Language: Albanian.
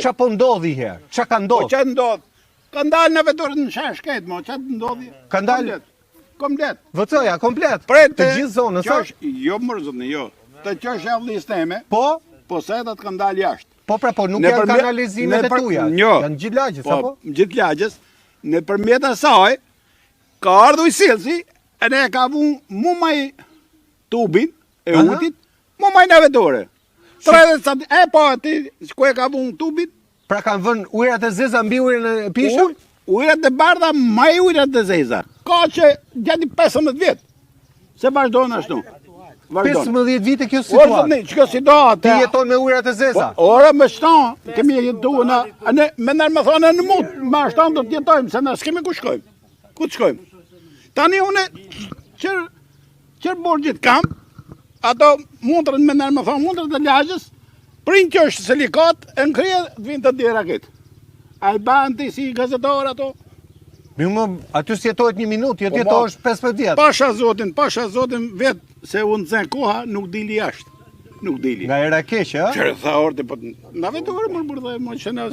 Ça po ndodhi herë? Ça ka Po ndodhur? ça ndodh? Ka dalë në veturë në shesh krejt, mo, ça ndodhi? Ka dalë- Komplet. Komplet. VC-ja komplet. Pret të gjithë zonës, a? Qosh, jo mër zotni, jo. Të qosh e avlis teme, Po, po setat kanë dalë jashtë. po pra po nuk janë Nëpërmjet- kanalizimet e nëpër- tuja. Jo. Janë gjithë lagjes, Po, apo? gjithë lagjes, nëpërmjet asaj, ka ardhur ujësjellësi, e ne e ka vu mu maj tubin e Aha. ujit, mu maj në vetore. 30 cm, e po, ti, ku e ka vu tubin, Pra kanë vënë ujërat e zeza mbi ujën e pishëm? Uj- Ujërat e bardha, maj ujërat e zeza. Ka që gjatë 15 vjet. Se vazhdon ashtu. Vazhdon. 15 vite kjo Ora situatë. zotni, çka situatë? Ti jeton me ujërat e zeza. Po, ora më shton, kemi jetuar në ne me ndër më thonë në mut, më shton do të jetojmë se na s'kemi ku shkojmë. Ku të shkojmë? Tani unë çer çer borxhit kam, ato mundrën me ndër më thonë mundrën e lagjes, prin që është silikat e në krye të vinë të djera këtë. A i ban ti si gazetar ato? Mi më, aty s'jetohet një minutë, jo Po, jetosh 15 vjet. Pasha zotin, pasha zotin vetë se unë të koha nuk dili jashtë. Nuk dili. Nga era e keqe, ë? Qërë tha orte, po na vetë orë më burë dhe më që na...